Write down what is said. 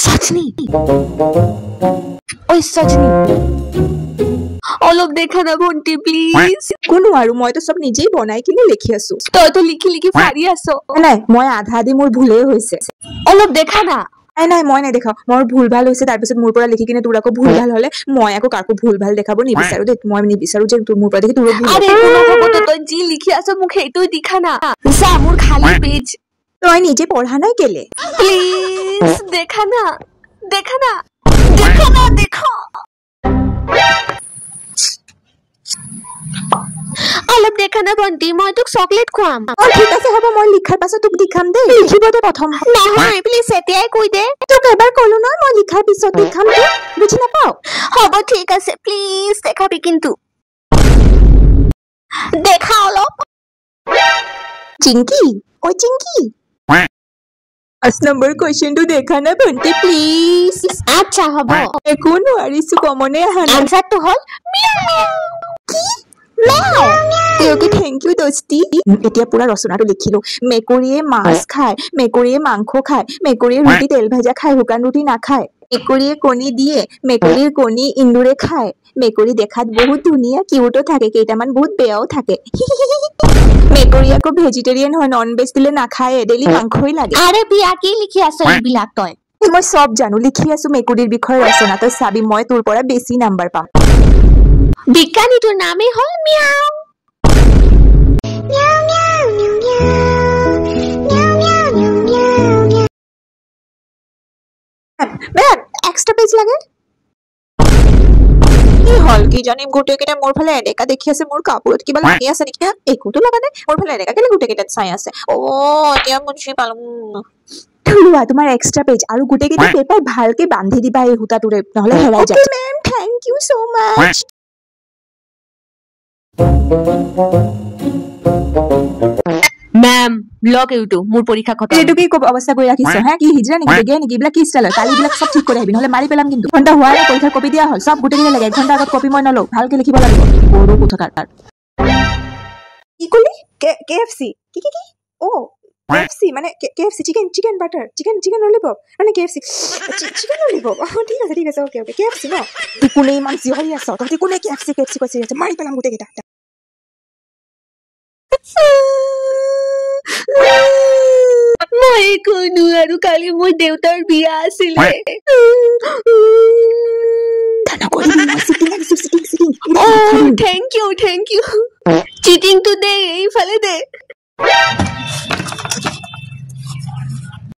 সজনী, ঐ সজনী, অলপ দেখা না ভণ্টি প্লিজ। কোনো আৰু মইতো চব নিজেই বনাই কিনে লিখি আছো। তইতো লিখি লিখি ফাৰি আছ। নাই, মই আধা আধি মোৰ ভুলেই হৈছে। অলপ দেখা না। নাই নাই, মই নেদেখাওঁ। মোৰ ভুল ভাল হৈছে, তাৰপিছত মোৰ পৰা লিখি কিনে তোৰ আকৌ ভুল ভাল হলে মই আকৌ কাকো ভুল ভাল দেখাব নিবিচাৰো দেই। মই নিবিচাৰো যে তোৰ মোৰ পৰা দেখি তোৰো ভুল। আৰে একো নহ'ব, তই যি লিখি আছ মোক সেইটোই দেখা না। চা মোৰ খালী পেজ। তই নিজে পঢ়া নাই কেলে? প্লিজ দেখা না, দেখা না, দেখা না, দেখা। অলপ দেখা না ভণ্টি, মই তোক চকলেট খুৱাম। অ ঠিক আছে হ'ব, মই লিখাৰ পাছত তোক দেখাম দেই। লিখিব দে প্ৰথম। নহয় প্লিজ এতিয়াই কৈ দে। তোক এবাৰ ক'লো নহয় মই লিখাৰ পিছত দেখাম তোক, বুজি নাপাও? হ'ব ঠিক আছে, প্লিজ দেখাবি কিন্তু। দেখা অলপ। চিংকি, ঐ চিংকি, 5 নম্বৰ কুৱেশ্যনটো দেখা না ভণ্টি প্লিজ। আচ্ছা হ'ব। একো নোৱাৰিছো, কমনে অহা নাই। আনচাৰটো হ'ল মিয়াও মিয়াও। কি মেও? অ'কে thank U দোস্তি। এতিয়া পুৰা ৰচনাটো লিখিলো। মেকুৰীয়ে মাছ খায়, মেকুৰীয়ে মাংস খায়, মেকুৰীয়ে ৰুটি তেল ভাজা খায়, শুকান ৰুটি নাখায়। মেকুৰীয়ে কণী দিয়ে, মেকুৰীৰ কণী ইন্দুৰে খায়। মেকুৰী দেখাত বহুত ধুনীয়া, কিউটো থাকে, কেইটামান বহুত বেয়াও থাকে। মেকুৰী আকৌ ভেজিটেৰিয়ান হয়, নন ভেজ দিলে নাখায়ে, ডেইলি মাংসই লাগে। আৰে বিয়া কি লিখি আছ এইবিলাক তই? মই চব জানো, লিখি আছো মেকুৰীৰ বিষয়ে ৰচনা। তই চাবি মই তোৰ পৰা বেছি নাম্বাৰ পাম। বিজ্ঞানীটোৰ নামেই হ'ল মিয়াও। মেম এক্সট্ৰা পেজ লাগে। কি হ'ল কি জানিম, গোটেইকেইটা মোৰ ফালে এনেকা দেখি আছে, মোৰ কাপোৰত কিবা লাগি আছে নেকি? একোতো লগা নাই, মোৰ ফালে এনেকা কেলে গোটেইকেইটাত চাই আছে? অ এতিয়া বুজি পালো। লোৱা তোমাৰ এক্সট্ৰা পেজ আৰু গোটেইকেইটা পেপাৰ ভালকে বান্ধি দিবা এই সূতাটোৰে, নহ'লে হেৰাই যায়। Okay ma'am, thank you so much. Ma'am লওক এইটো, মোৰ পৰীক্ষা খতম। এইটো কি অৱস্থা কৰি ৰাখিছ হে? কি হিজৰা নেকি, বেগিয়া নেকি? এইবিলাক কি ষ্টাইল হয়? কালি এইবিলাক চব ঠিক কৰি আহিবি, নহ'লে মাৰি পেলাম কিন্তু। ঘণ্টা হোৱা নাই, পৰীক্ষাৰ কপি দিয়া হ'ল, চব গোটেইকেইটা লাগে। 1 ঘণ্টা আগত কপি মই নলওঁ, ভালকে লিখিব লাগিব। গৰু কোঠাকাৰ। কি ক'লি? K F C? কি কি কি? অ কে এফ চি মানে K F C chicken, chicken butter, chicken, chicken lollipop, মানে K F C chicken lollipop. অ ঠিক আছে ঠিক আছে, okay okay, K F C ন? তুই কোনে ইমান চিঞৰি আছ? তহঁতি কোনে K F C K F C কৈ চিঞৰি আছ? মাৰি পেলাম গোটেইকেইটা। মই একো নোৱাৰো, কালি মোৰ দেউতাৰ বিয়া আছিলে। Thank you thank you. চিটিংটো দে, এইফালে দে।